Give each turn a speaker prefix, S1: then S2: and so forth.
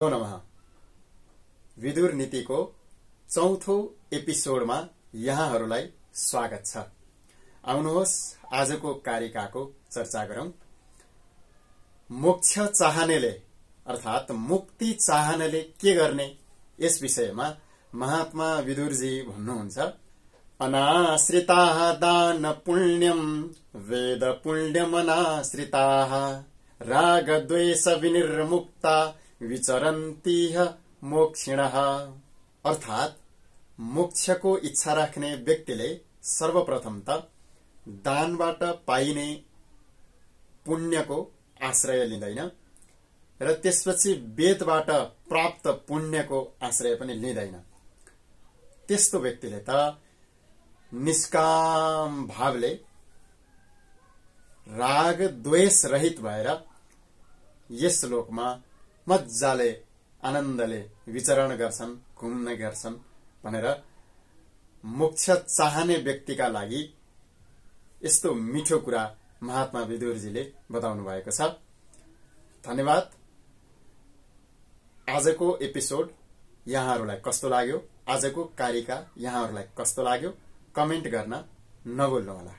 S1: नमः। विदुर नीतिको चौथो एपिसोडमा यहाँहरूलाई स्वागत छ। आउनुहोस् आजको कारिकाको चर्चा गरौं। मोक्ष चाहनेले अर्थात मुक्ति चाहनेले के गर्ने, यस विषयमा महात्मा विदुरजी भन्नुहुन्छ। अनाश्रिताः दान पुण्यम वेद पुण्यमनाश्रिताः राग द्वेष विनिर्मुक्ता विचरन्तीह मोक्षिणः। अर्थात मोक्षको इच्छा राख्ने व्यक्तिले सर्वप्रथम त दानबाट पाइने पुण्यको आश्रय लिँदैन र त्यसपछि वेदबाट प्राप्त पुण्यको आश्रय पनि लिँदैन। त्यस्तो व्यक्तिले त निष्काम भावले राग द्वेष रहित भएर यस लोकमा मज्जाले आनन्दले विचरण गर्छन्, घुम्ने गर्छन् भनेर मोक्ष चाहने व्यक्तिका लागि यस्तो मिठो कुरा महात्मा विदुरजीले बताउनु भएको छ। धन्यवाद। आजको एपिसोड यहाँहरूलाई कस्तो लाग्यो, आजको कारिका यहाँहरूलाई कस्तो लाग्यो, कमेन्ट गर्न नभुल्नुहोला।